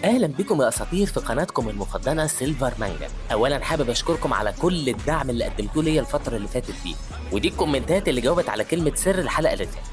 اهلا بكم يا اساطير في قناتكم المفضلة سيلفر مانجا. اولا حابب اشكركم على كل الدعم اللي قدمتوه ليا الفترة اللي فاتت دي، ودي الكومنتات اللي جاوبت على كلمة سر الحلقة اللي فاتت.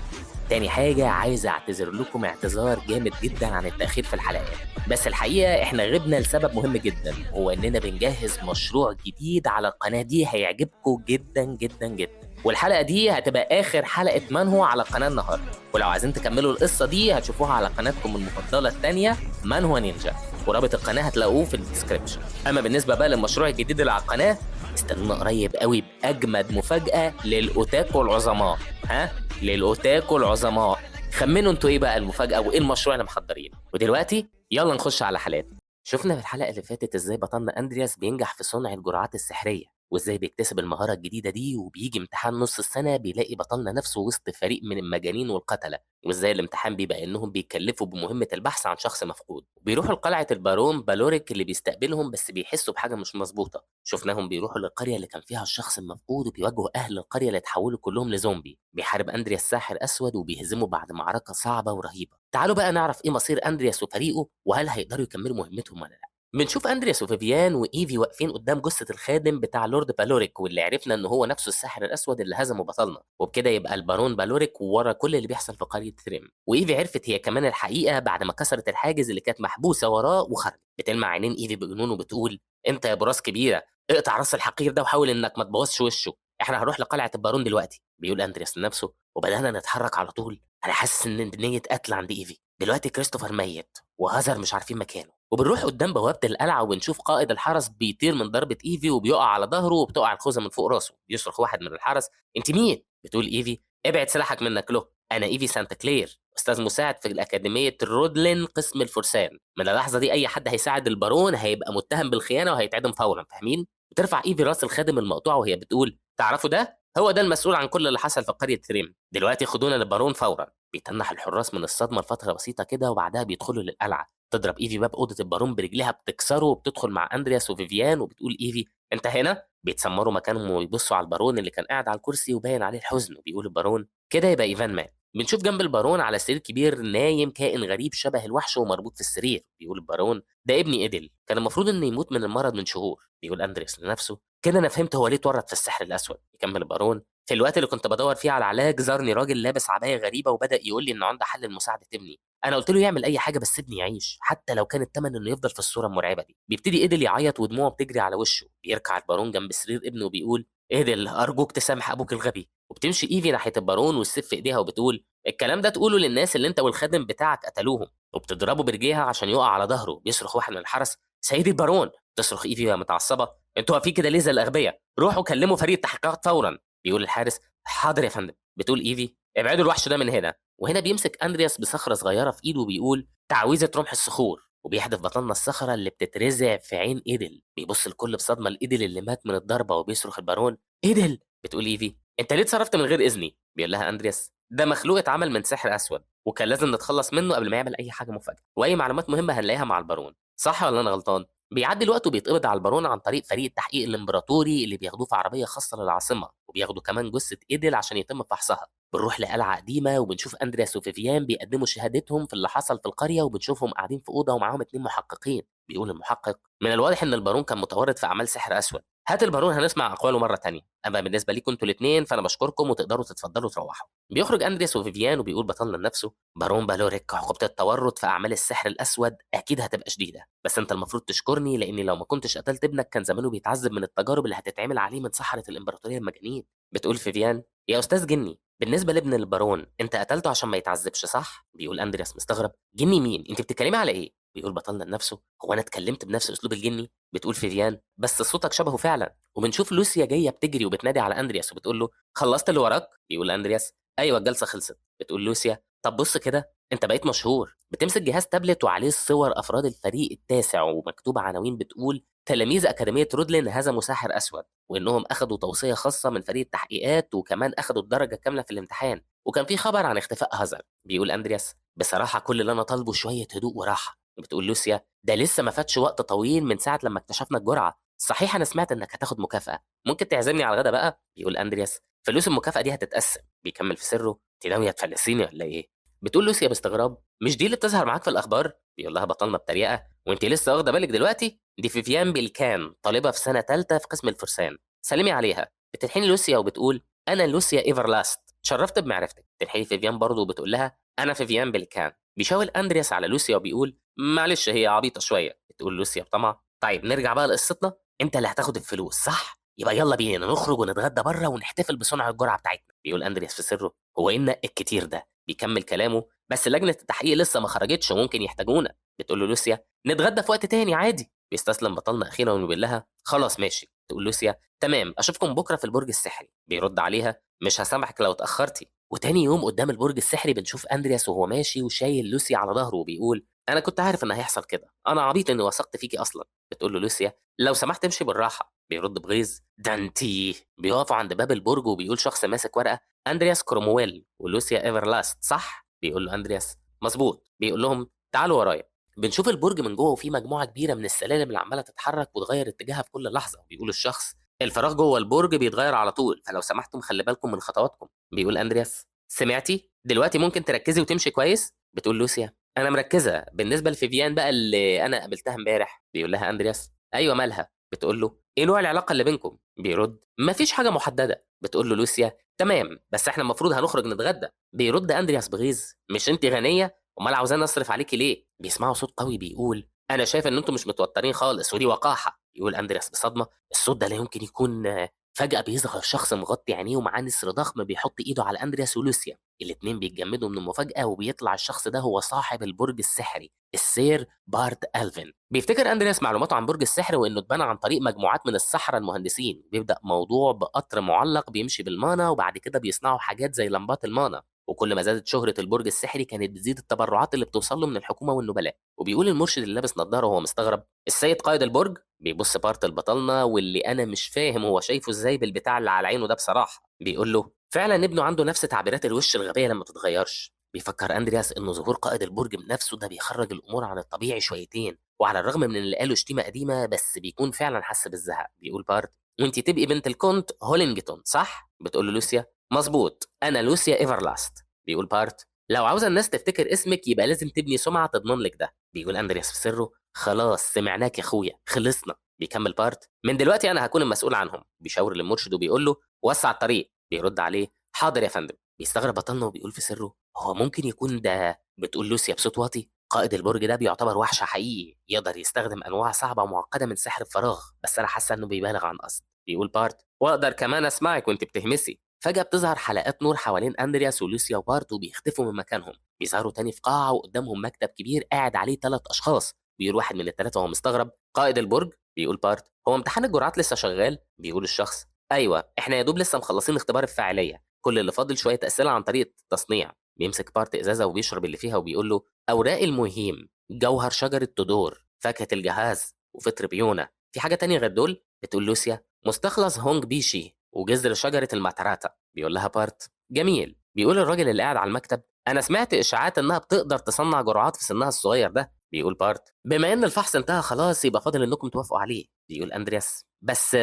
تاني حاجة عايز اعتذر لكم اعتذار جامد جدا عن التاخير في الحلقات، بس الحقيقة احنا غبنا لسبب مهم جدا، هو اننا بنجهز مشروع جديد على القناة دي هيعجبكم جدا جدا جدا، والحلقة دي هتبقى اخر حلقة مانهوا على القناة النهارده، ولو عايزين تكملوا القصة دي هتشوفوها على قناتكم المفضلة الثانية مانهوا نينجا، ورابط القناة هتلاقوه في ال description. اما بالنسبة بقى للمشروع الجديد اللي على القناة، استنونا قريب قوي باجمد مفاجاة للاوتاكو العظماء. ها، للاوتاكو العظماء، خمنوا انتوا ايه بقى المفاجاة وايه المشروع اللي محضرينه. ودلوقتي يلا نخش على حلقتنا. شفنا في الحلقة اللي فاتت ازاي بطلنا اندرياس بينجح في صنع الجرعات السحريه، وازاي بيكتسب المهارة الجديدة دي، وبيجي امتحان نص السنة بيلاقي بطلنا نفسه وسط فريق من المجانين والقتله، وازاي الامتحان بيبقى انهم بيكلفوا بمهمة البحث عن شخص مفقود. بيروحوا لقلعه البارون بالوريك اللي بيستقبلهم، بس بيحسوا بحاجة مش مظبوطة. شفناهم بيروحوا للقريه اللي كان فيها الشخص المفقود، وبيواجهوا اهل القرية اللي اتحولوا كلهم لزومبي. بيحارب اندرياس ساحر اسود وبيهزمه بعد معركة صعبة ورهيبه. تعالوا بقى نعرف ايه مصير اندرياس وفريقه، وهل هيقدروا يكملوا مهمتهم ولا لا. بنشوف اندرياس وفيفيان وايفي واقفين قدام جثة الخادم بتاع لورد بالوريك، واللي عرفنا ان هو نفسه الساحر الاسود اللي هزمه بطلنا، وبكده يبقى البارون بالوريك ورا كل اللي بيحصل في قرية ثريم. وايفي عرفت هي كمان الحقيقة بعد ما كسرت الحاجز اللي كانت محبوسة وراه وخرجت. بتلمع عينين ايفي بجنون وبتقول: انت يا براس كبيرة، اقطع راس الحقير ده وحاول انك ما تبوظش وشه، احنا هنروح لقلعه البارون دلوقتي. بيقول اندرياس لنفسه: وبدانا نتحرك على طول، انا حاسس ان نيه قتل عند ايفي دلوقتي، كريستوفر ميت وهازر مش عارفين مكانه. وبنروح قدام بوابه القلعة وبنشوف قائد الحرس بيطير من ضربه ايفي وبيقع على ظهره وبتقع الخوذه من فوق راسه. بيصرخ واحد من الحرس: انت مين؟ بتقول ايفي: ابعد سلاحك منك له، انا ايفي سانتا كلير، استاذ مساعد في الاكاديمية رودلين قسم الفرسان. من اللحظة دي اي حد هيساعد البارون هيبقى متهم بالخيانة وهيتعدم فورا، فاهمين؟ بترفع ايفي راس الخادم المقطوع وهي بتقول: تعرفوا ده؟ هو ده المسؤول عن كل اللي حصل في قرية ثريم، دلوقتي خدونا للبارون فورا. بيتنح الحراس من الصدمة لفترة بسيطة كده، وبعدها بيدخلوا للقلعه. تضرب ايفي باب اوضة البارون برجلها بتكسره، وبتدخل مع اندرياس وفيفيان وبتقول ايفي: انت هنا؟ بيتسمروا مكانهم ويبصوا على البارون اللي كان قاعد على الكرسي وباين عليه الحزن، وبيقول البارون: كده يبقى ايفان مات. بنشوف جنب البارون على سرير كبير نايم كائن غريب شبه الوحش ومربوط في السرير. بيقول البارون: ده ابني إيدل، كان المفروض انه يموت من المرض من شهور. بيقول اندرياس لنفسه: كده انا فهمت هو ليه اتورط في السحر الاسود. يكمل البارون: في الوقت اللي كنت بدور فيه على علاج زارني راجل لابس عباية غريبة وبدا يقول لي انه عنده حل لمساعده ابني. انا قلت له يعمل اي حاجة بس ابني يعيش، حتى لو كان الثمن انه يفضل في الصورة المرعبة دي. بيبتدي إيدل يعيط ودموعه بتجري على وشه. بيركع البارون جنب سرير ابنه وبيقول: إيدل ارجوك تسامح ابوك الغبي. وبتمشي ايفي ناحية البارون والسيف في ايديها وبتقول: الكلام ده تقوله للناس اللي انت والخادم بتاعك قتلوهم. وبتضربه برجليها عشان يقع على ظهره. بيصرخ واحد من الحرس: سيدي البارون. تصرخ ايفي وهي متعصبه: انتوا واقفين كده ليه زي الاغبياء؟ روحوا كلموا فريق التحقيقات فورا. بيقول الحارس: حاضر يا فندم. بتقول ايفي: ابعدوا الوحش ده من هنا. وهنا بيمسك اندرياس بصخره صغيرة في ايده وبيقول: تعويذه رمح الصخور. وبيحدف بطلنا الصخرة اللي بتترزع في عين ايدل. بيبص الكل بصدمة لايدل اللي مات من الضربة، وبيصرخ البارون: ايدل. بتقول ايفي: انت ليه اتصرفت من غير اذني؟ بيقول لها اندرياس: ده مخلوق اتعمل من سحر اسود وكان لازم نتخلص منه قبل ما يعمل اي حاجة مفاجاة، واي معلومات مهمة هنلاقيها مع البارون، صح ولا انا غلطان؟ بيعدي الوقت وبيتقبض على البارون عن طريق فريق التحقيق الامبراطوري اللي بياخدوه في عربية خاصة للعاصمه، وبياخدوا كمان جثة ايدل عشان يتم فحصها. بنروح لقلعه قديمة وبنشوف اندرياس وفيفيان بيقدموا شهادتهم في اللي حصل في القرية، وبنشوفهم قاعدين في اوضة ومعاهم 2 محققين. بيقول المحقق: من الواضح ان البارون كان متورط في اعمال سحر اسود، هات البارون هنسمع اقواله مرة تانية، اما بالنسبة ليكم انتوا الاثنين فانا بشكركم وتقدروا تتفضلوا تروحوا. بيخرج اندرياس وفيفيان وبيقول بطلنا لنفسه: بارون بالوريك، عقوبه التورط في اعمال السحر الاسود اكيد هتبقى شديدة، بس انت المفروض تشكرني لاني لو ما كنتش قتلت ابنك كان زمانه بيتعذب من التجارب اللي هتتعمل عليه من سحره الامبراطورية المجانين. بتقول فيفيان: يا استاذ جني، بالنسبة لابن البارون انت قتلته عشان ما يتعذبش صح؟ بيقول اندرياس مستغرب: جني مين؟ انت بتتكلمي على ايه؟ بيقول بطلنا لنفسه: هو انا اتكلمت بنفس اسلوب الجني؟ بتقول فيفيان: بس صوتك شبهه فعلا. وبنشوف لوسيا جاية بتجري وبتنادي على اندرياس وبتقول له: خلصت اللي وراك؟ بيقول اندرياس: ايوه الجلسة خلصت. بتقول لوسيا: طب بص كده، انت بقيت مشهور. بتمسك جهاز تابلت وعليه صور افراد الفريق التاسع ومكتوب عناوين بتقول تلاميذ اكاديمية رودلين هزموا ساحر اسود، وانهم اخذوا توصية خاصة من فريق التحقيقات، وكمان اخذوا الدرجة كاملة في الامتحان، وكان في خبر عن اختفاء هازر. بيقول اندرياس: بصراحة كل اللي انا طالبه شوية هدوء وراحة. بتقول لوسيا: ده لسه ما فاتش وقت طويل من ساعة لما اكتشفنا الجرعة، صحيح انا سمعت انك هتاخد مكافاة، ممكن تعزمني على الغدا بقى؟ بيقول اندرياس: فلوس المكافاة دي هتتقسم. بيكمل في سره: انت ناوية تفلسيني ولا ايه؟ بتقول لوسيا باستغراب: مش دي اللي بتظهر معاك في الاخبار؟ بيقول لها بطلنا بتريقه: وانت لسه واخده بالك دلوقتي؟ دي فيفيان بيلكان، طالبه في سنة ثالثة في قسم الفرسان، سلمي عليها. بتنحني لوسيا وبتقول انا لوسيا ايفرلاست، اتشرفت بمعرفتك. تنحني فيفيان برضه وبتقول لها انا فيفيان بيلكان. بيشاور اندرياس على لوسيا وبيقول معلش هي عبيطه شوية. بتقول لوسيا بطمع طيب نرجع بقى لقصتنا، انت اللي هتاخد الفلوس صح؟ يبقى يلا بينا نخرج ونتغدى بره ونحتفل بصنع الجرعة بتاعتنا. بيقول اندرياس في سره هو ايه النق الكتير ده؟ بيكمل كلامه بس لجنة التحقيق لسه ما خرجتش وممكن يحتاجونا. بتقول له لوسيا نتغدى في وقت تاني عادي. بيستسلم بطلنا اخيرا وبيقول لها خلاص ماشي. تقول لوسيا تمام اشوفكم بكره في البرج السحري. بيرد عليها مش هسامحك لو اتاخرتي. وتاني يوم قدام البرج السحري بنشوف اندرياس وهو ماشي وشايل لوسيا على ظهره وبيقول انا كنت عارف ان هيحصل كده، انا عبيط اني وثقت فيكي اصلا. بتقول له لوسيا لو سمحت امشي بالراحة. بيرد بغيظ ده انتي. بيقفوا عند باب البرج وبيقول شخص ماسك ورقة اندرياس كرومويل ولوسيا ايفرلاست صح؟ بيقول له اندرياس مظبوط. بيقول لهم تعالوا ورايا. بنشوف البرج من جوه وفيه مجموعة كبيرة من السلالم اللي عماله تتحرك وتغير اتجاهها في كل لحظة. بيقول الشخص الفراغ جوه البرج بيتغير على طول، فلو سمحتم خلي بالكم من خطواتكم. بيقول اندرياس سمعتي؟ دلوقتي ممكن تركزي وتمشي كويس؟ بتقول لوسيا انا مركزه. بالنسبة لفيفيان بقى اللي انا قابلتها امبارح. بيقول لها اندرياس ايوه مالها؟ بتقول له ايه نوع العلاقة اللي بينكم؟ بيرد مفيش حاجة محددة. بتقول له لوسيا تمام بس احنا المفروض هنخرج نتغدى. بيرد اندرياس بغيظ مش انت غنية؟ امال عاوزاني اصرف عليكي ليه؟ بيسمعوا صوت قوي بيقول انا شايف ان انتم مش متوترين خالص ودي وقاحه. يقول اندرياس بصدمة الصوت ده لا يمكن يكون. فجأة بيظهر شخص مغطي عينيه ومعاه نسر ضخم بيحط ايده على اندرياس ولوسيا. الاتنين بيتجمدوا من المفاجأة وبيطلع الشخص ده هو صاحب البرج السحري السير بارت ألفين. بيفتكر اندرياس معلوماته عن برج السحر وانه اتبنى عن طريق مجموعات من السحرة المهندسين. بيبدأ موضوع بقطر معلق بيمشي بالمانا وبعد كده بيصنعوا حاجات زي لمبات المانا، وكل ما زادت شهرة البرج السحري كانت بتزيد التبرعات اللي بتوصل له من الحكومة والنبلاء. وبيقول المرشد اللي لابس نظارة وهو مستغرب السيد قائد البرج. بيبص بارت لبطلنا واللي انا مش فاهم هو شايفه ازاي بالبتاع اللي على عينه ده بصراحة. بيقول له فعلا ابنه عنده نفس تعبيرات الوش الغبية لما تتغيرش. بيفكر اندرياس انه ظهور قائد البرج بنفسه ده بيخرج الامور عن الطبيعي شويتين، وعلى الرغم من اللي قاله شتيمة قديمة بس بيكون فعلا حس بالزهق. بيقول بارت وانت تبقي بنت الكونت هولينجتون صح؟ بتقول له لوسيا مظبوط انا لوسيا ايفرلاست. بيقول بارت لو عاوزه الناس تفتكر اسمك يبقى لازم تبني سمعه تضمن لك ده. بيقول اندرياس في سره خلاص سمعناك يا اخويا خلصنا. بيكمل بارت من دلوقتي انا هكون المسؤول عنهم. بيشاور للمرشد وبيقول له وسع الطريق. بيرد عليه حاضر يا فندم. بيستغرب بطلنا وبيقول في سره هو ممكن يكون ده. بتقول لوسيا بصوت واطي قائد البرج ده بيعتبر وحش حقيقي يقدر يستخدم انواع صعبة ومعقدة من سحر الفراغ، بس انا حاسه انه بيبالغ عن قصد. بيقول بارت واقدر كمان اسمعك وانت بتهمسي. فجأة بتظهر حلقات نور حوالين أندرياس ولوسيا وبارت وبيختفوا من مكانهم. بيظهروا تاني في قاعة وقدامهم مكتب كبير قاعد عليه 3 أشخاص. بيقول واحد من الثلاثة وهو مستغرب قائد البرج. بيقول بارت هو امتحان الجرعات لسه شغال؟ بيقول الشخص أيوة احنا يا دوب لسه مخلصين اختبار الفاعلية، كل اللي فاضل شوية أسئلة عن طريقة التصنيع. بيمسك بارت إزازة وبيشرب اللي فيها وبيقول له أوراق المهيم، جوهر شجرة تدور، فاكهة الجهاز، وفطر بيونا. في حاجة تانية غير دول؟ بتقول لوسيا مستخلص هونج بيشي وجذر شجرة الماتراتا. بيقول لها بارت جميل. بيقول الراجل اللي قاعد على المكتب أنا سمعت إشاعات إنها بتقدر تصنع جرعات في سنها الصغير ده. بيقول بارت بما إن الفحص انتهى خلاص يبقى فاضل إنكم توافقوا عليه. بيقول أندرياس بس.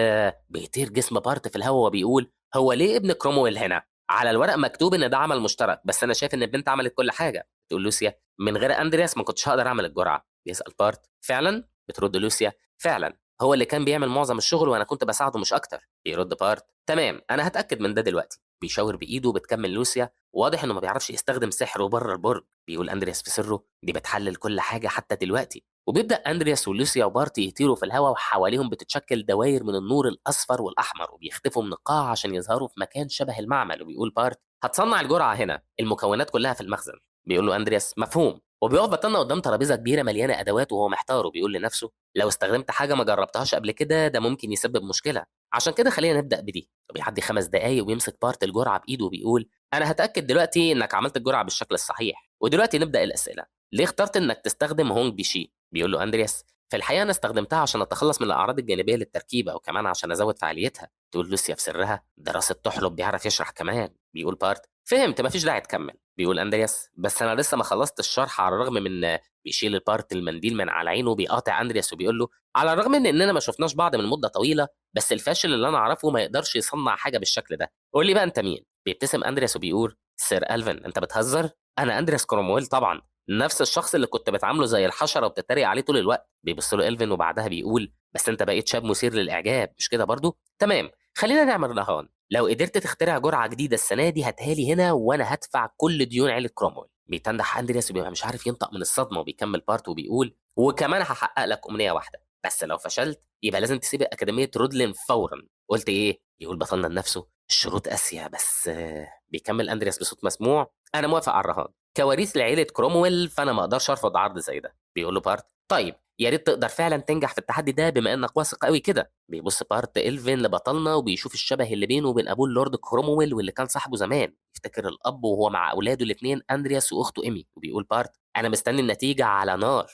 بيطير جسم بارت في الهواء وبيقول هو ليه ابن كرومويل هنا؟ على الورق مكتوب إن ده عمل مشترك بس أنا شايف إن البنت عملت كل حاجة. تقول لوسيا من غير أندرياس ما كنتش هقدر أعمل الجرعة. بيسأل بارت فعلا؟ بترد لوسيا فعلا هو اللي كان بيعمل معظم الشغل وانا كنت بساعده مش اكتر. بيرد بارت تمام انا هتاكد من ده دلوقتي. بيشاور بايده وبتكمل لوسيا واضح انه ما بيعرفش يستخدم سحره بره البرج. بيقول اندرياس في سره دي بتحلل كل حاجة حتى دلوقتي. وبيبدا اندرياس ولوسيا وبارت يطيروا في الهواء وحواليهم بتتشكل دوائر من النور الاصفر والاحمر وبيختفوا من القاعة عشان يظهروا في مكان شبه المعمل. وبيقول بارت هتصنع الجرعة هنا، المكونات كلها في المخزن. بيقول له اندرياس مفهوم. وبيقف بطلنا قدام ترابيزة كبيرة مليانة ادوات وهو محتار وبيقول لنفسه لو استخدمت حاجة ما جربتهاش قبل كده ده ممكن يسبب مشكلة، عشان كده خلينا نبدا بدي. وبيعدي 5 دقايق وبيمسك بارت الجرعة بايده وبيقول انا هتاكد دلوقتي انك عملت الجرعة بالشكل الصحيح، ودلوقتي نبدا الاسئلة. ليه اخترت انك تستخدم هونج بيشي؟ بيقول له اندرياس في الحقيقة انا استخدمتها عشان اتخلص من الاعراض الجانبية للتركيبه وكمان عشان ازود فعاليتها. تقول لوسيا في سرها ده راس الطحلب بيعرف يشرح كمان. بيقول بارت فهمت مفيش داعي تكمل. بيقول اندرياس بس انا لسه ما خلصت الشرح. على الرغم من بيشيل البارت المنديل من على عينه وبيقاطع اندرياس وبيقول له على الرغم من اننا ما شفناش بعض من مده طويلة بس الفاشل اللي انا اعرفه ما يقدرش يصنع حاجة بالشكل ده، قول لي بقى انت مين؟ بيبتسم اندرياس وبيقول سير الفين انت بتهزر؟ انا اندرياس كرومويل طبعا، نفس الشخص اللي كنت بتعامله زي الحشرة وبتتريق عليه طول الوقت. بيبص له إلفين وبعدها بيقول بس انت بقيت شاب مثير للاعجاب مش كده برضو؟ تمام، خلينا نعمل رهان، لو قدرت تخترع جرعة جديدة السنة دي هاتها لي هنا وانا هدفع كل ديون عيله كرومويل. بيتندح اندرياس وبيبقى مش عارف ينطق من الصدمة، وبيكمل بارت وبيقول وكمان هحقق لك امنية واحدة، بس لو فشلت يبقى لازم تسيب اكاديمية رودلين فورا. قلت ايه؟ يقول بطلنا لنفسه الشروط قاسية بس. بيكمل اندرياس بصوت مسموع انا موافق على الرهان، كواريث لعيلة كرومويل فانا ما اقدرش ارفض عرض زي ده. بيقول له بارت طيب يا ريت تقدر فعلا تنجح في التحدي ده بما انك واثق قوي كده. بيبص بارت الفين لبطلنا وبيشوف الشبه اللي بينه وبين ابوه اللورد كرومويل واللي كان صاحبه زمان. يفتكر الاب وهو مع اولاده الاثنين اندرياس واخته ايمي، وبيقول بارت انا مستني النتيجة على نار.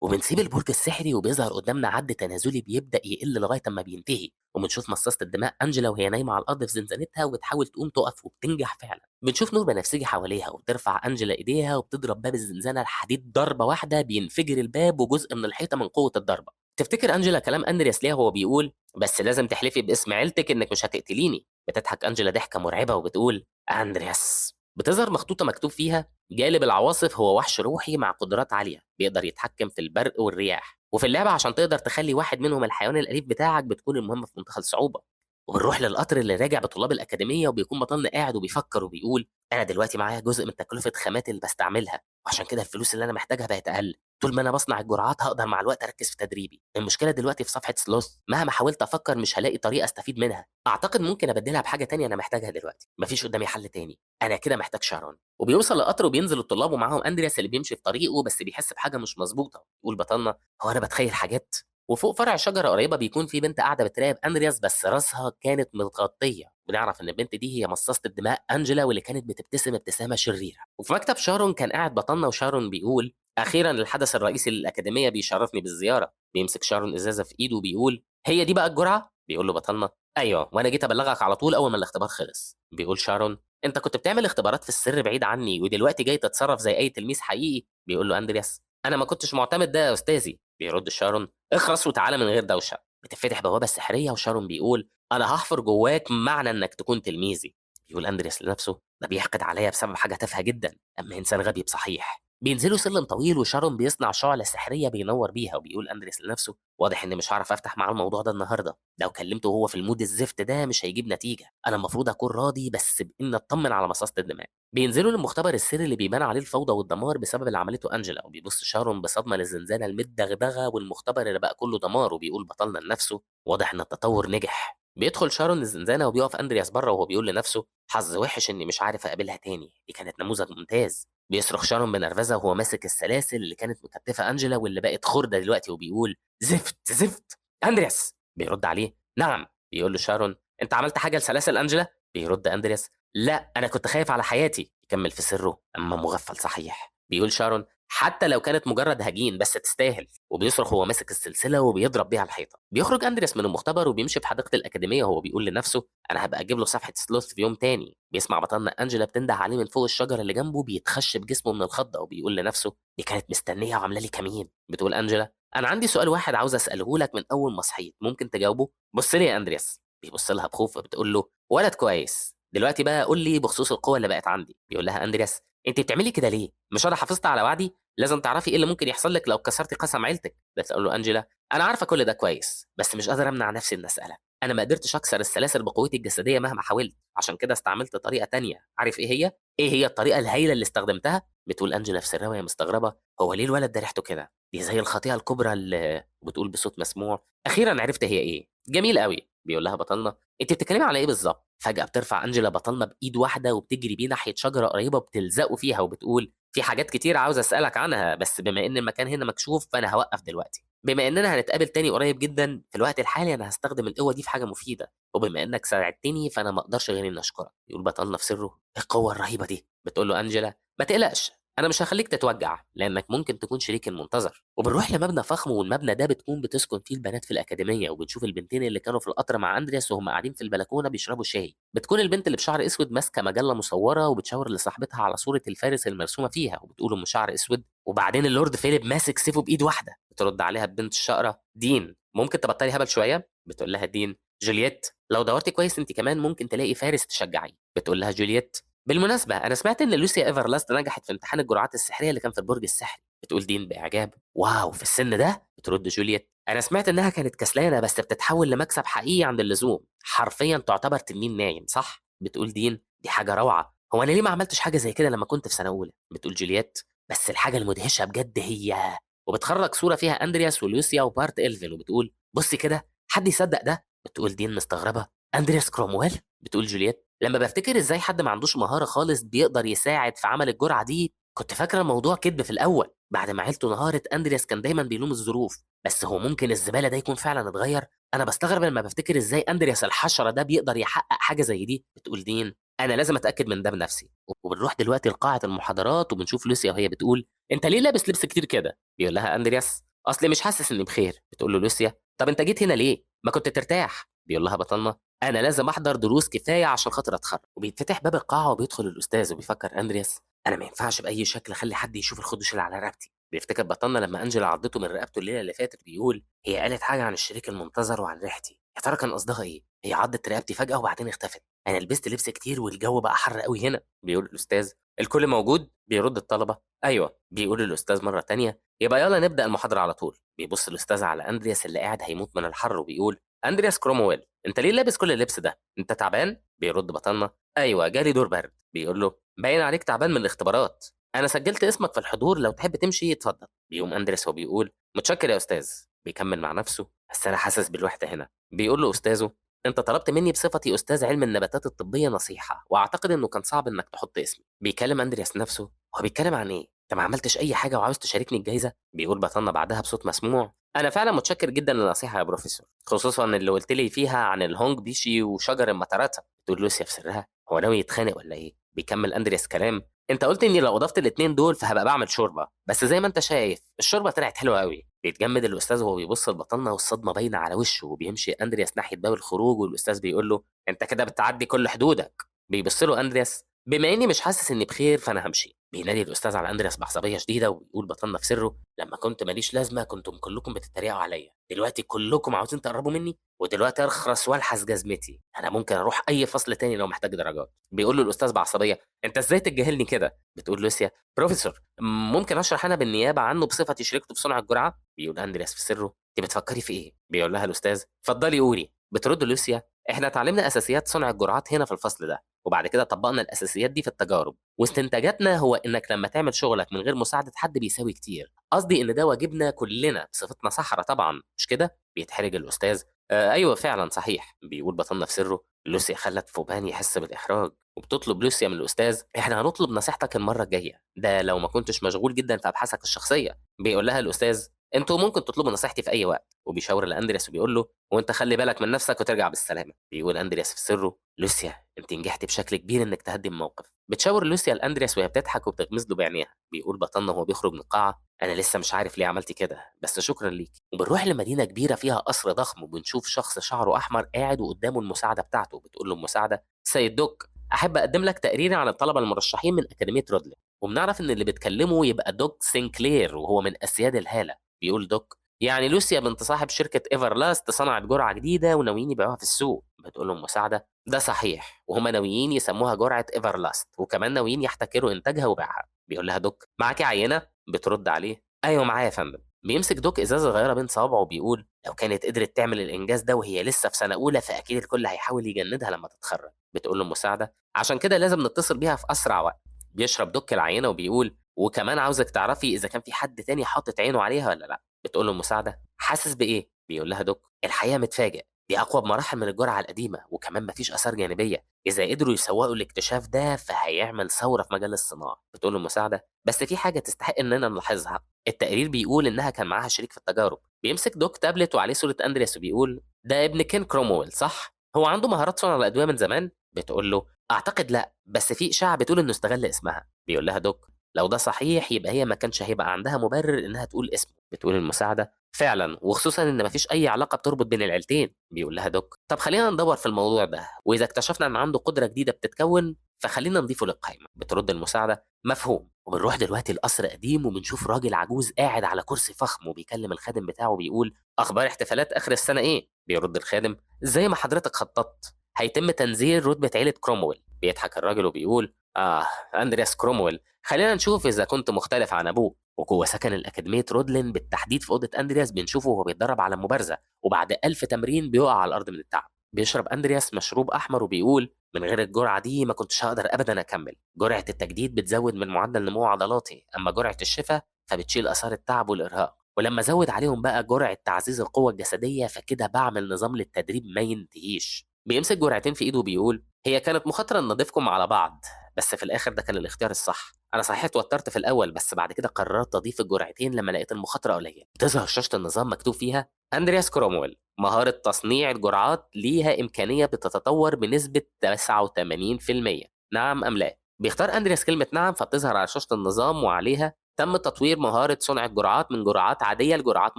وبنسيب البرج السحري وبيظهر قدامنا عد تنازلي بيبدا يقل لغاية اما بينتهي، وبنشوف مصاصه الدماء انجلا وهي نايمة على الارض في زنزانتها وبتحاول تقوم تقف وبتنجح فعلا. بنشوف نور بنفسجي حواليها وبترفع انجلا ايديها وبتضرب باب الزنزانة الحديد ضربه واحدة، بينفجر الباب وجزء من الحيطة من قوة الضربة. تفتكر انجلا كلام اندرياس ليها وهو بيقول بس لازم تحلفي باسم عيلتك انك مش هتقتليني؟ بتضحك انجلا ضحكه مرعبة وبتقول اندرياس. بتظهر مخطوطة مكتوب فيها جالب العواصف هو وحش روحي مع قدرات عالية بيقدر يتحكم في البرق والرياح، وفي اللعبة عشان تقدر تخلي واحد منهم الحيوان الاليف بتاعك بتكون المهمة في منتهى الصعوبة. وبنروح للقطر اللي راجع بطلاب الاكاديمية، وبيكون بطلنا قاعد وبيفكر وبيقول انا دلوقتي معايا جزء من تكلفة خامات اللي بستعملها، وعشان كده الفلوس اللي انا محتاجها بقت اقل. طول ما انا بصنع الجرعات هقدر مع الوقت اركز في تدريبي. المشكلة دلوقتي في صفحة سلوث، مهما حاولت افكر مش هلاقي طريقه استفيد منها. اعتقد ممكن ابدلها بحاجة تانية انا محتاجها دلوقتي، مفيش قدامي حل تاني، انا كده محتاج شارون. وبيوصل القطر وبينزل الطلاب ومعاهم اندرياس اللي بيمشي في طريقه بس بيحس بحاجة مش مظبوطة. يقول بطلنا هو انا بتخيل حاجات؟ وفوق فرع شجرة قريبه بيكون في بنت قاعدة بتراقب اندرياس بس راسها كانت متغطيه. بنعرف ان البنت دي هي مصاصه الدماء انجلا واللي كانت بتبتسم ابتسامة شريرة. وفي مكتب شارون كان قاعد بطلنا، وشارون بيقول اخيرا الحدث الرئيسي للاكاديميه بيشرفني بالزيارة. بيمسك شارون ازازة في ايده وبيقول هي دي بقى الجرعة؟ بيقول له بطلنا ايوه، وانا جيت ابلغك على طول اول ما الاختبار خلص. بيقول شارون انت كنت بتعمل اختبارات في السر بعيد عني ودلوقتي جاي تتصرف زي اي تلميذ حقيقي؟ بيقول له اندرياس انا ما كنتش معتمد ده يا استاذي. بيرد شارون اخرس وتعالى من غير دوشه. بتفتح بوابه سحريه وشارون بيقول انا هحفر جواك معنى انك تكون تلميذي. بيقول اندرياس لنفسه ده بيحقد عليا بسبب حاجة تافهة جدا، اما انسان غبي بصحيح. بينزلوا سلم طويل وشارون بيصنع شعله سحريه بينور بيها، وبيقول اندرياس لنفسه واضح اني مش هعرف افتح معاه الموضوع ده النهارده، لو كلمته وهو في ال mood الزفت ده مش هيجيب نتيجة، انا المفروض اكون راضي بس بان اطمن على مصاصه الدماء. بينزلوا للمختبر السري اللي بيبان عليه الفوضى والدمار بسبب اللي عملته انجلا، وبيبص شارون بصدمة للزنزانه المدغدغه والمختبر اللي بقى كله دمار، وبيقول بطلنا لنفسه واضح ان التطور نجح. بيدخل شارون الزنزانة وبيقف اندرياس بره وهو بيقول لنفسه حظ وحش اني مش عارف اقابلها تاني، دي كانت نموذج ممتاز. بيصرخ شارون بنرفزه وهو ماسك السلاسل اللي كانت مكتفه انجلا واللي بقت خرده دلوقتي وبيقول زفت زفت. اندرياس بيرد عليه نعم. بيقول له شارون انت عملت حاجة لسلاسل انجلا؟ بيرد اندرياس لا انا كنت خايف على حياتي. يكمل في سره اما مغفل صحيح. بيقول شارون حتى لو كانت مجرد هجين بس تستاهل، وبيصرخ وهو ماسك السلسلة وبيضرب بيها الحيطة. بيخرج اندرياس من المختبر وبيمشي في حديقة الاكاديمية وهو بيقول لنفسه انا هبقى اجيب له صفحة سلوث في يوم تاني. بيسمع بطلنا انجلا بتنده عليه من فوق الشجرة اللي جنبه، بيتخش بجسمه من الخضه وبيقول لنفسه دي كانت مستنيه وعامله لي كمين. بتقول انجلا انا عندي سؤال واحد عاوز اساله لك من اول ما صحيت، ممكن تجاوبه؟ بص لي يا اندرياس. بيبص لها بخوف وبتقول له ولد كويس، دلوقتي بقى قول لي بخصوص القوة اللي بقت عندي. بيقول لها اندرياس انت بتعملي كده ليه؟ مش انا حافظت على وعدي؟ لازم تعرفي ايه اللي ممكن يحصل لك لو كسرتي قسم عيلتك. بتقول له انجلا انا عارفه كل ده كويس بس مش قادرة امنع نفسي ان اسالك، انا ما قدرتش اكسر السلاسل بقوتي الجسدية مهما حاولت، عشان كده استعملت طريقه تانية. عارف ايه هي؟ ايه هي الطريقة الهايله اللي استخدمتها؟ بتقول انجلا في سرها وهي مستغربه هو ليه الولد ده ريحته كده؟ دي زي الخطيئة الكبرى اللي بتقول بصوت مسموع اخيرا عرفت هي ايه. جميل قوي. بيقول لها بطلنا انت بتتكلمي على ايه بالظبط؟ فجاة بترفع انجلا بطلنا بايد واحدة وبتجري بيه ناحية شجرة قريبه وبتلزقه فيها وبتقول في حاجات كتير عاوز اسالك عنها بس بما ان المكان هنا مكشوف فانا هوقف دلوقتي، بما اننا هنتقابل تاني قريب جدا في الوقت الحالي انا هستخدم القوة دي في حاجة مفيدة، وبما انك ساعدتني فانا ما اقدرش غير اني اشكرك. يقول بطلنا في سره ايه القوة الرهيبة دي؟ بتقول له انجلا ما تقلقش انا مش هخليك تتوجع لانك ممكن تكون شريك المنتظر. وبنروح لمبنى فخم، والمبنى ده بتكون بتسكن فيه البنات في الاكاديمية، وبنشوف البنتين اللي كانوا في القطر مع اندرياس وهم قاعدين في البلكونه بيشربوا شاي. بتكون البنت اللي بشعر اسود ماسكه مجلة مصوره وبتشاور لصاحبتها على صوره الفارس المرسومه فيها وبتقول ام شعر اسود، وبعدين اللورد فيليب ماسك سيفه بايد واحدة. بترد عليها البنت الشقره دين ممكن تبطلي هبل شوية؟ بتقول لها دين جولييت لو دورتي كويس انت كمان ممكن تلاقي فارس تشجعيه. بتقول لها جولييت بالمناسبة أنا سمعت إن لوسيا إيفرلاست نجحت في امتحان الجرعات السحرية اللي كان في البرج السحري. بتقول دين بإعجاب: wow، في السن ده؟ بترد جولييت: أنا سمعت إنها كانت كسلانة بس بتتحول لمكسب حقيقي عند اللزوم، حرفيا تعتبر تنين نايم، صح؟ بتقول دين: دي حاجة روعة، هو أنا ليه ما عملتش حاجة زي كده لما كنت في سنة أولى؟ بتقول جولييت: بس الحاجة المدهشة بجد هي، وبتخرج صورة فيها أندرياس ولوسيا وبارت إلفين وبتقول: بصي كده، حد يصدق ده؟ بتقول دين مستغربة: أندرياس كرومويل؟ بتقول جولييت: لما بفتكر إزاي حد ما عندوش مهارة خالص بيقدر يساعد في عمل الجرعة دي، كنت فاكرة الموضوع كذب في الأول. بعد ما عيلته انهارت أندرياس كان دايما بيلوم الظروف، بس هو ممكن الزبالة ده يكون فعلا اتغير؟ أنا بستغرب لما بفتكر إزاي أندرياس الحشرة ده بيقدر يحقق حاجة زي دي. بتقول دين: أنا لازم أتأكد من ده بنفسي. وبنروح دلوقتي لقاعة المحاضرات وبنشوف لوسيا وهي بتقول: أنت ليه لابس لبس كتير كده؟ بيقول لها أندرياس: أصلي مش حاسس إني بخير. بتقول له لوسيا: طب أنت جيت هنا ليه؟ ما كنت ترتاح. بيقول لها بطلنا: أنا لازم أحضر دروس كفاية عشان خاطر أتخرج. وبيتفتح باب القاعة وبيدخل الأستاذ وبيفكر أندرياس: أنا ما ينفعش بأي شكل أخلي حد يشوف الخدوش اللي على رقبتي. بيفتكر بطلنا لما أنجلا عضته من رقبته الليلة اللي فاتت، بيقول: هي قالت حاجة عن الشريك المنتظر وعن ريحتي، يا ترى كان قصدها إيه؟ هي عضت رقبتي فجأة وبعدين اختفت، أنا لبست لبس كتير والجو بقى حر قوي هنا. بيقول الأستاذ: الكل موجود؟ بيرد الطلبة: أيوه. بيقول الأستاذ مرة تانية: يبقى يلا نبدأ المحاضرة على طول. بيبص الأستاذ على أندرياس اللي قاعد هيموت من الحر وبيقول: أندرياس كرومويل، أنت ليه لابس كل اللبس ده؟ أنت تعبان؟ بيرد بطلنا: أيوه، جالي دور برد. بيقول له: باين عليك تعبان من الاختبارات، أنا سجلت اسمك في الحضور، لو تحب تمشي اتفضل. بيقوم أندرياس وبيقول: متشكر يا أستاذ. بيكمل مع نفسه: بس أنا حاسس بالوحدة هنا. بيقول له أستاذه: أنت طلبت مني بصفتي أستاذ علم النباتات الطبية نصيحة، وأعتقد إنه كان صعب إنك تحط اسمي. بيكلم أندرياس نفسه: هو بيتكلم عن إيه؟ أنت ما عملتش أي حاجة وعاوز تشاركني الجايزة؟ بيقول بطلنا بعدها بصوت مسموع: أنا فعلا متشكر جدا للنصيحة يا بروفيسور، خصوصا اللي قلت لي فيها عن الهونج بيشي وشجر المتراتا. بتقول لوسيا في سرها: هو ناوي يتخانق ولا إيه؟ بيكمل أندرياس كلام: أنت قلت إني لو أضفت الاتنين دول فهبقى بعمل شوربة، بس زي ما أنت شايف الشوربة طلعت حلوة قوي. بيتجمد الأستاذ وهو بيبص لبطلنا والصدمة باينة على وشه، وبيمشي أندرياس ناحية باب الخروج، والأستاذ بيقول له: أنت كده بتعدي كل حدودك. بيبص له أندرياس: بما إني مش حاسس إني بخير فأنا همشي. بينادي الأستاذ على أندرياس بعصبية شديدة وبيقول بطلنا في سره: لما كنت ماليش لازمة كنتم كلكم بتتريقوا عليا، دلوقتي كلكم عاوزين تقربوا مني، ودلوقتي أرخص والحس جزمتي، أنا ممكن أروح أي فصل تاني لو محتاج درجات. بيقول له الأستاذ بعصبية: أنت إزاي تتجاهلني كده؟ بتقول لوسيا: بروفيسور، ممكن أشرح أنا بالنيابة عنه بصفتي شريكته في صنع الجرعة؟ بيقول أندرياس في سره: أنت بتفكري في إيه؟ بيقول لها الأستاذ: اتفضلي قولي. بترد لوسيا: إحنا اتعلمنا أساسيات صنع الجرعات هنا في الفصل ده، وبعد كده طبقنا الأساسيات دي في التجارب، واستنتاجاتنا هو إنك لما تعمل شغلك من غير مساعدة حد بيساوي كتير. قصدي إن ده واجبنا كلنا بصفتنا سحرة طبعا، مش كده؟ بيتحرج الأستاذ: أيوه فعلا صحيح. بيقول بطلنا في سره: لوسيا خلت فوبان يحس بالإحراج. وبتطلب لوسيا من الأستاذ: إحنا هنطلب نصيحتك المرة الجاية، ده لو ما كنتش مشغول جدا في أبحاثك الشخصية. بيقول لها الأستاذ: انتوا ممكن تطلبوا نصيحتي في اي وقت. وبيشاور لاندرياس وبيقول له: وانت خلي بالك من نفسك وترجع بالسلامة. بيقول اندرياس في سره: لوسيا انت نجحتي بشكل كبير انك تهدي الموقف. بتشاور لوسيا لاندرياس وهي بتضحك وبتغمز له بعينيها. بيقول بطلنا وهو بيخرج من القاعة: انا لسه مش عارف ليه عملتي كده، بس شكرا ليك. وبنروح لمدينة كبيرة فيها قصر ضخم، وبنشوف شخص شعره احمر قاعد وقدامه المساعدة بتاعته. بتقول له المساعدة: سيد دوك، احب اقدم لك تقرير عن الطلبة المرشحين من اكاديمية رودلي. وبنعرف ان اللي بتكلمه يبقى دوك سينكلير، وهو من اسياد الهالة. بيقول دوك: يعني لوسيا بنت صاحب شركة إيفرلاست صنعت جرعة جديدة وناويين يبيعوها في السوق. بتقول لهم مساعدة: ده صحيح، وهما ناويين يسموها جرعة إيفرلاست، وكمان ناويين يحتكروا إنتاجها وبيعها. بيقول لها دوك: معاكي عينة؟ بترد عليه: أيوه معايا يا فندم. بيمسك دوك إزازة صغيرة بين صوابعه وبيقول: لو كانت قدرت تعمل الإنجاز ده وهي لسه في سنة أولى فأكيد الكل هيحاول يجندها لما تتخرج. بتقول له المساعدة: عشان كده لازم نتصل بيها في أسرع وقت. بيشرب دوك العينة وبيقول: وكمان عاوزك تعرفي إذا كان في حد تاني حاطط عينه عليها ولا لأ. بتقول له المساعدة: حاسس بإيه؟ بيقول لها دوك: الحقيقة متفاجئ، دي أقوى بمراحل من الجرعة القديمة، وكمان مفيش آثار جانبية، إذا قدروا يسوقوا الاكتشاف ده فهيعمل ثورة في مجال الصناعة. بتقول له المساعدة: بس في حاجة تستحق إننا نلاحظها، التقرير بيقول إنها كان معاها شريك في التجارب. بيمسك دوك تابلت وعليه صورة أندرياس وبيقول: ده ابن كين كرومويل صح؟ هو عنده مهارات صنع الأدوية من زمان؟ بتقول له: أعتقد لأ، بس في إشاعة بتقول إنه استغل اسمها. بيقول لها دوك: لو ده صحيح يبقى هي ما كانش هيبقى عندها مبرر إنها تقول اسمه. بتقول المساعدة: فعلا، وخصوصا إن مفيش أي علاقة بتربط بين العيلتين. بيقول لها دوك: طب خلينا ندور في الموضوع ده، وإذا اكتشفنا إن عنده قدرة جديدة بتتكون فخلينا نضيفه للقائمة. بترد المساعدة: مفهوم. وبنروح دلوقتي لقصر قديم وبنشوف راجل عجوز قاعد على كرسي فخم وبيكلم الخادم بتاعه وبيقول: أخبار احتفالات آخر السنة إيه؟ بيرد الخادم: زي ما حضرتك خططت، هيتم تنزيل رتبة عيلة كرومويل. بيضحك الراجل وبيقول: آه، أندرياس كرومويل، خلينا نشوف إذا كنت مختلف عن أبوه. وجوه سكن الأكاديمية رودلين بالتحديد في أوضة أندرياس بنشوفه وهو بيتدرب على المبارزة، وبعد 1000 تمرين بيقع على الأرض من التعب. بيشرب أندرياس مشروب أحمر وبيقول من غير الجرعة دي ما كنتش هقدر أبدا أكمل. جرعة التجديد بتزود من معدل نمو عضلاتي، أما جرعة الشفاء فبتشيل آثار التعب والإرهاق، ولما أزود عليهم بقى جرعة تعزيز القوة الجسدية فكده بعمل نظام للتدريب ما ينتهيش. بيمسك جرعتين في إيده وبيقول هي كانت مخاطرة إن أضيفكم على بعض، بس في الآخر ده كان الاختيار الصح. أنا صحيح اتوترت في الأول، بس بعد كده قررت أضيف الجرعتين لما لقيت المخاطرة قليلة. بتظهر شاشة النظام مكتوب فيها أندرياس كرومويل، مهارة تصنيع الجرعات ليها إمكانية بتتطور بنسبة 89%، نعم أم لا؟ بيختار أندرياس كلمة نعم، فبتظهر على شاشة النظام وعليها تم تطوير مهارة صنع الجرعات من جرعات عادية لجرعات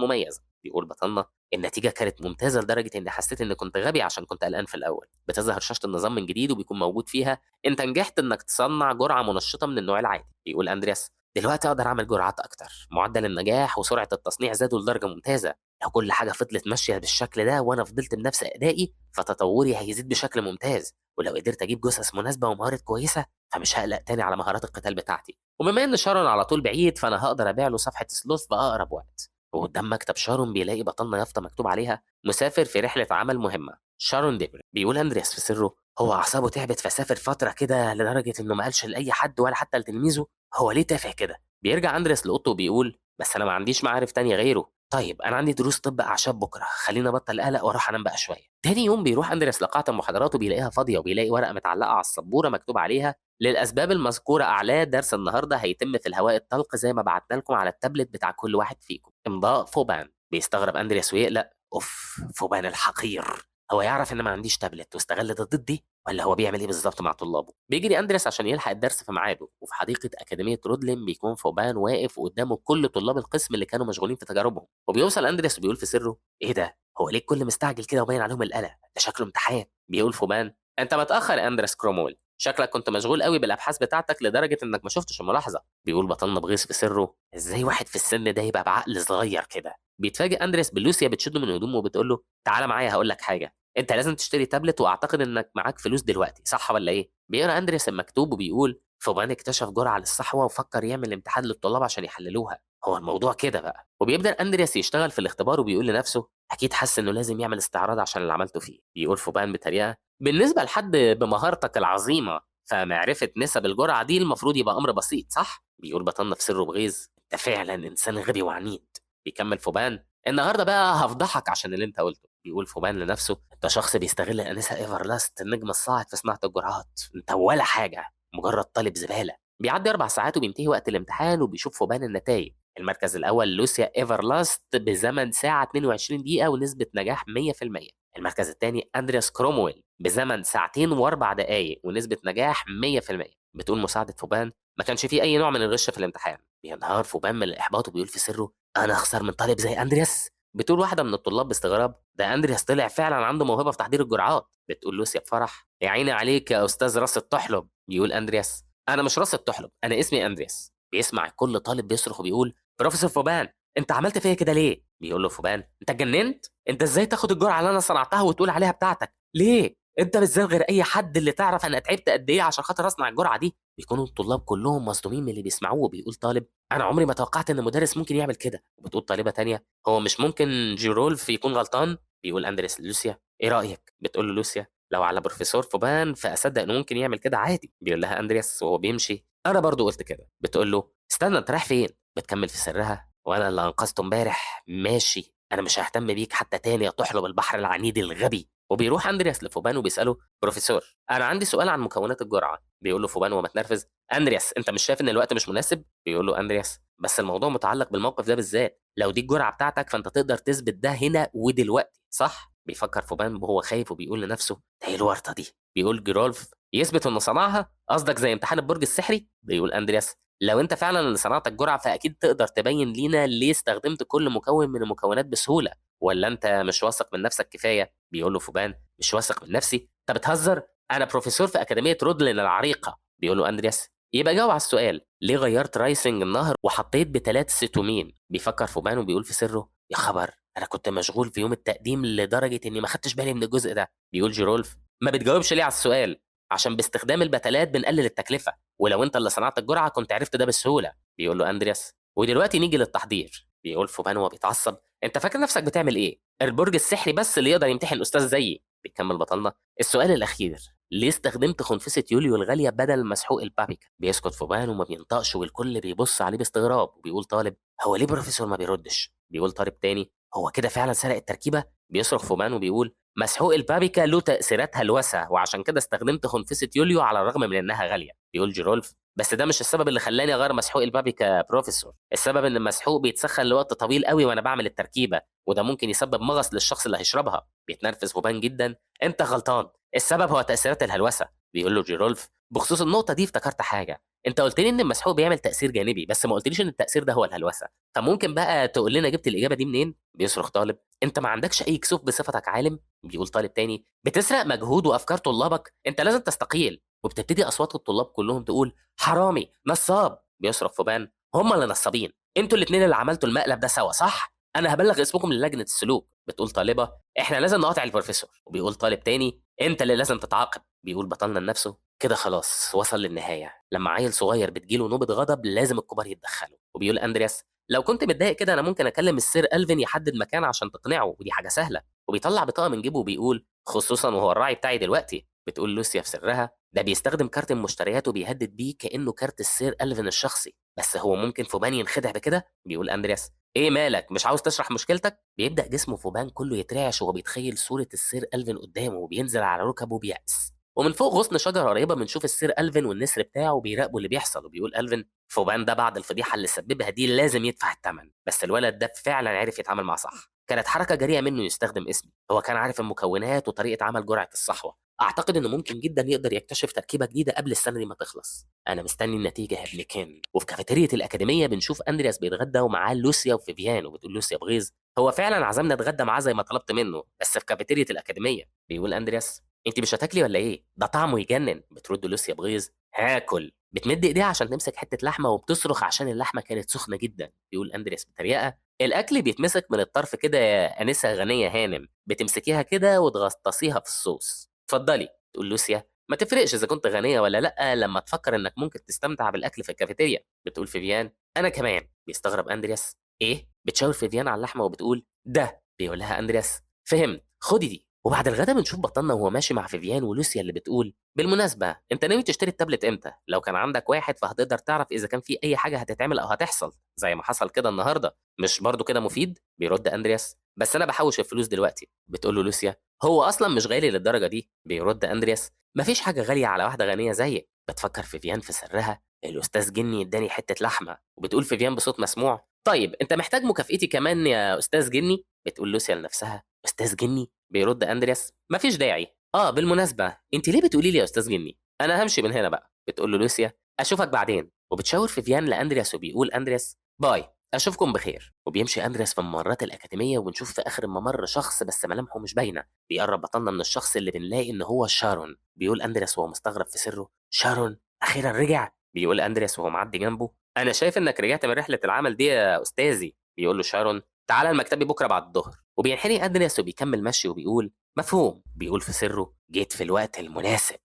مميزة. بيقول بطلنا النتيجة كانت ممتازة لدرجة إني حسيت إني كنت غبي عشان كنت قلقان في الأول. بتظهر شاشة النظام من جديد وبيكون موجود فيها أنت نجحت إنك تصنع جرعة منشطة من النوع العادي. بيقول أندرياس دلوقتي أقدر أعمل جرعات أكتر، معدل النجاح وسرعة التصنيع زادوا لدرجة ممتازة. لو كل حاجة فضلت ماشية بالشكل ده وأنا فضلت بنفس أدائي فتطوري هيزيد بشكل ممتاز، ولو قدرت أجيب جثث مناسبة ومهارات كويسة فمش هقلق تاني على مهارات القتال بتاعتي. وبما إن شارون على طول بعيد فأنا هقدر أبيع له صفحة سلوث في أقرب وقت. وقدام مكتب شارون بيلاقي بطلنا يافطة مكتوب عليها مسافر في رحلة عمل مهمة، شارون ديبري. بيقول أندرياس في سره هو أعصابه تعبت فسافر فترة كده لدرجة إنه ما قالش لأي حد ولا حتى لتلميذه، هو ليه تافه كده؟ بيرجع أندرياس لأوضته وبيقول بس أنا ما عنديش معارف تانية غيره. طيب أنا عندي دروس طب أعشاب بكرة، خلينا أبطل قلق وأروح أنام بقى شوية. تاني يوم بيروح أندرياس لقاعة المحاضرات وبيلاقيها فاضية، وبيلاقي ورقة متعلقة على السبورة مكتوب عليها للأسباب المذكورة أعلاه درس النهاردة هيتم في الهواء الطلق زي ما بعتنا لكم على التابلت بتاع كل واحد فيكم. إمضاء فوبان. بيستغرب أندرياس ويقلق، أوف فوبان الحقير، هو يعرف إن ما عنديش تابلت واستغل ده ضدي ولا هو بيعمل إيه بالظبط مع طلابه؟ بيجري أندرياس عشان يلحق الدرس في ميعاده. وفي حديقة أكاديمية رودلين بيكون فوبان واقف قدامه كل طلاب القسم اللي كانوا مشغولين في تجاربهم. وبيوصل أندرياس وبيقول في سره إيه ده؟ هو ليه الكل مستعجل كده وباين عليهم القلق؟ ده شكله امتحان. بيقول فوبان أنت متأخر يا أندرياس كرومويل، شكلك كنت مشغول قوي بالابحاث بتاعتك لدرجة انك ما شفتش الملاحظة. بيقول بطلنا بغيظ في سره ازاي واحد في السن ده يبقى بعقل صغير كده؟ بيتفاجئ اندرياس بلوسيا بتشده من هدومه وبتقول له تعالى معايا هقول لك حاجة، انت لازم تشتري تابلت واعتقد انك معاك فلوس دلوقتي صح ولا ايه؟ بيقرا اندرياس المكتوب وبيقول فوبان اكتشف جرعة للصحوه وفكر يعمل امتحان للطلاب عشان يحللوها، هو الموضوع كده بقى. وبيبدا اندرياس يشتغل في الاختبار وبيقول لنفسه اكيد حس انه لازم يعمل استعراض عشان اللي عملته فيه. بيقول فوبان بطريقة بالنسبة لحد بمهارتك العظيمة فمعرفة نسب الجرعة دي المفروض يبقى امر بسيط صح؟ بيقول بطلنا في سره بغيظ انت فعلا انسان غبي وعنيد. بيكمل فوبان النهارده بقى هفضحك عشان اللي انت قلته. بيقول فوبان لنفسه انت شخص بيستغل الانسة ايفرلاست النجم الصاعد في صناعة الجرعات، انت ولا حاجة مجرد طالب زبالة. بيعدي 4 ساعات وبينتهي وقت الامتحان وبيشوف فوبان النتائج. المركز الاول لوسيا ايفرلاست بزمن ساعة 22 دقيقة ونسبه نجاح 100%. المركز الثاني اندرياس كرومويل بزمن 2 ساعات و4 دقائق ونسبه نجاح 100%. بتقول مساعدة فوبان ما كانش فيه اي نوع من الغش في الامتحان. بينهار فوبان من الاحباط وبيقول في سره انا اخسر من طالب زي اندرياس؟ بتقول واحدة من الطلاب باستغراب ده اندرياس طلع فعلا عنده موهبة في تحضير الجرعات. بتقول لوسيا بفرح يا عيني عليك يا استاذ راس الطحلب. بيقول اندرياس انا مش راس الطحلب، انا اسمي اندرياس. بيسمع كل طالب بيصرخ وبيقول بروفيسور فوبان انت عملت فيا كده ليه؟ بيقول له فوبان انت اتجننت؟ انت ازاي تاخد الجرعة اللي انا صنعتها وتقول عليها بتاعتك؟ ليه؟ انت بالذات غير اي حد اللي تعرف انا تعبت قد ايه عشان خاطر اصنع الجرعة دي. بيكونوا الطلاب كلهم مصدومين من اللي بيسمعوه. بيقول طالب انا عمري ما توقعت ان مدرس ممكن يعمل كده. وبتقول طالبه تانية هو مش ممكن جيرولف يكون غلطان؟ بيقول اندريس لوسيا ايه رايك؟ بتقول له لوسيا لو على بروفيسور فوبان فاصدق انه ممكن يعمل كده عادي. بيقول لها اندرياس وهو بيمشي انا برضو قلت كده. بتقول له استنى انت رايح فين؟ بتكمل في سرها وانا اللي انقذته امبارح، ماشي انا مش ههتم بيك حتى تاني يا طحلب البحر العنيد الغبي. وبيروح اندرياس لفوبان وبيساله بروفيسور انا عندي سؤال عن مكونات الجرعة. بيقول له فوبان وهو متنرفز اندرياس انت مش شايف ان الوقت مش مناسب؟ بيقول له اندرياس بس الموضوع متعلق بالموقف ده بالذات، لو دي الجرعة بتاعتك فانت تقدر تثبت ده هنا ودلوقتي صح؟ بيفكر فوبان وهو خايف وبيقول لنفسه ده ايه الورطة دي؟ بيقول جيرولف يثبت انه صنعها؟ قصدك زي امتحان البرج السحري؟ بيقول اندرياس لو انت فعلا اللي صنعت الجرعة فاكيد تقدر تبين لينا ليه استخدمت كل مكون من المكونات بسهولة، ولا انت مش واثق من نفسك كفاية؟ بيقول له فوبان مش واثق من نفسي؟ انت بتهزر؟ انا بروفيسور في اكاديمية رودلين العريقه. بيقول له اندرياس يبقى جاوب على السؤال ليه غيرت رايسنج النهر وحطيت بثلاث ستومين؟ بيفكر فوبان وبيقول في سره يا خبر انا كنت مشغول في يوم التقديم لدرجة اني ما خدتش بالي من الجزء ده. بيقول جيرولف ما بتجاوبش ليه على السؤال؟ عشان باستخدام البتلات بنقلل التكلفة، ولو انت اللي صنعت الجرعة كنت عرفت ده بسهولة. بيقول له اندرياس ودلوقتي نيجي للتحضير. بيقول فوبان وهو بيتعصب انت فاكر نفسك بتعمل ايه؟ البرج السحري بس اللي يقدر يمتحن استاذ زيي. بيكمل بطلنا السؤال الاخير، ليه استخدمت خنفسة يوليو الغالية بدل مسحوق البابيكا؟ بيسكت فوبان وما بينطقش والكل بيبص عليه باستغراب. وبيقول طالب هو ليه بروفيسور ما بيردش؟ بيقول طالب تاني هو كده فعلا سرق التركيبة؟ بيصرخ فوبان وبيقول مسحوق البابيكا له تأثيرات هلوسة وعشان كده استخدمت خنفسة يوليو على الرغم من انها غالية. بيقول جيرولف بس ده مش السبب اللي خلاني اغير مسحوق البابيكا يا بروفيسور، السبب ان المسحوق بيتسخن لوقت طويل قوي وانا بعمل التركيبة، وده ممكن يسبب مغص للشخص اللي هيشربها. بيتنرفز فوبان جدا، انت غلطان، السبب هو تأثيرات الهلوسة. بيقول له جيرولف بخصوص النقطة دي افتكرت حاجة، انت قلت لي ان المسحوق بيعمل تأثير جانبي بس ما قلتليش ان التأثير ده هو الهلوسة، فممكن بقى تقول لنا جبت الإجابة دي منين؟ بيصرخ طالب انت ما عندكش اي كسوف بصفتك عالم؟ بيقول طالب تاني بتسرق مجهود وافكار طلابك، انت لازم تستقيل. وبتبتدي اصوات الطلاب كلهم تقول حرامي نصاب. بيصرخ فوبان هم اللي نصابين، انتوا الاثنين اللي عملتوا المقلب ده سوا صح؟ انا هبلغ اسمكم للجنة السلوك. بتقول طالبه احنا لازم نقاطع البروفيسور. وبيقول طالب تاني انت اللي لازم تتعاقب. بيقول بطلنا لنفسه كده خلاص وصل للنهاية، لما عيل صغير بتجيله نوبه غضب لازم الكبار يتدخلوا. وبيقول اندرياس لو كنت متضايق كده انا ممكن اكلم السير الفين يحدد مكان عشان تقنعه، ودي حاجة سهلة. وبيطلع بطاقة من جيبه وبيقول خصوصا وهو الراعي بتاعي دلوقتي. بتقول لوسيا في سرها ده بيستخدم كارت المشتريات وبيهدد بيه كانه كارت السير الفين الشخصي، بس هو ممكن فوبان ينخدع بكده؟ بيقول اندرياس ايه مالك مش عاوز تشرح مشكلتك؟ بيبدا جسمه فوبان كله يترعش وهو بيتخيل صوره السير الفين قدامه وبينزل على ركبه بيأس. ومن فوق غصن شجرة قريبه بنشوف السير الفين والنسر بتاعه بيراقبوا اللي بيحصل. وبيقول الفين فوبان ده بعد الفضيحة اللي سببها دي لازم يدفع الثمن، بس الولد ده فعلا عرف يتعامل مع صح، كانت حركة جريئة منه يستخدم اسمي، هو كان عارف المكونات وطريقه عمل جرعة الصحوة، اعتقد انه ممكن جدا يقدر يكتشف تركيبه جديدة قبل السنة دي ما تخلص، انا مستني النتيجة يا ابن كين. وفي كافيتيريا الاكاديمية بنشوف اندرياس بيتغدى ومعاه لوسيا وفيفيان. وبتقول لوسيا بغيظ هو فعلا عزمنا اتغدى معاه زي ما طلبت منه بس في كافيتيريا الاكاديمية. بيقول اندرياس انت مش هتاكلي ولا ايه؟ ده طعمه يجنن. بترد لوسيا بغيظ هاكل. بتمد ايديها عشان تمسك حتة لحمه وبتصرخ عشان اللحمة كانت سخنة جدا. بيقول اندرياس بتريقه الاكل بيتمسك من الطرف كده يا انسه غنية هانم، بتمسكيها كده وتغطسيها في الصوص، اتفضلي. تقول لوسيا ما تفرقش اذا كنت غنية ولا لا لما تفكر انك ممكن تستمتع بالاكل في الكافيتيريا. بتقول فيفيان انا كمان. بيستغرب اندرياس ايه؟ بتشاور فيفيان على اللحمة وبتقول ده. بيقول لها اندرياس فهمت خدي دي. وبعد الغدا بنشوف بطلنا وهو ماشي مع فيفيان ولوسيا اللي بتقول بالمناسبة انت ناوي تشتري التابلت امتى؟ لو كان عندك واحد فهتقدر تعرف اذا كان في اي حاجة هتتعمل او هتحصل زي ما حصل كده النهارده، مش برضو كده مفيد؟ بيرد اندرياس بس انا بحوش الفلوس دلوقتي. بتقول له لوسيا هو اصلا مش غالي للدرجة دي. بيرد اندرياس مفيش حاجة غالية على واحدة غنية زيك. بتفكر فيفيان في سرها الاستاذ جني اداني حتة لحمه. وبتقول فيفيان بصوت مسموع طيب انت محتاج مكافئتي كمان يا استاذ جني؟ بتقول لوسيا لنفسها استاذ جني؟ بيرد اندرياس مفيش داعي. بالمناسبة انت ليه بتقولي لي يا استاذ جني؟ انا همشي من هنا بقى. بتقول له لوسيا اشوفك بعدين. وبتشاور فيفيان لاندرياس وبيقول اندرياس bye اشوفكم بخير. وبيمشي اندرياس في الممرات الاكاديمية وبنشوف في اخر الممر شخص بس ملامحه مش باينة. بيقرب بطلنا من الشخص اللي بنلاقي ان هو شارون. بيقول اندرياس وهو مستغرب في سره شارون اخيرا رجع. بيقول اندرياس وهو معدي جنبه انا شايف انك رجعت من رحله العمل دي يا استاذي. بيقول له شارون تعالى المكتبي بكره بعد الظهر. وبينحني اندرياس وبيكمل مشي وبيقول مفهوم. بيقول في سره جيت في الوقت المناسب.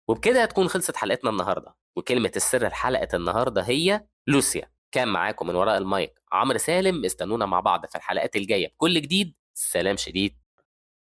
وبكده هتكون خلصت حلقتنا النهارده، وكلمه السر لحلقة النهارده هي لوسيا. كان معاكم من وراء المايك عمرو سالم، استنونا مع بعض في الحلقات الجاية بكل جديد. سلام شديد.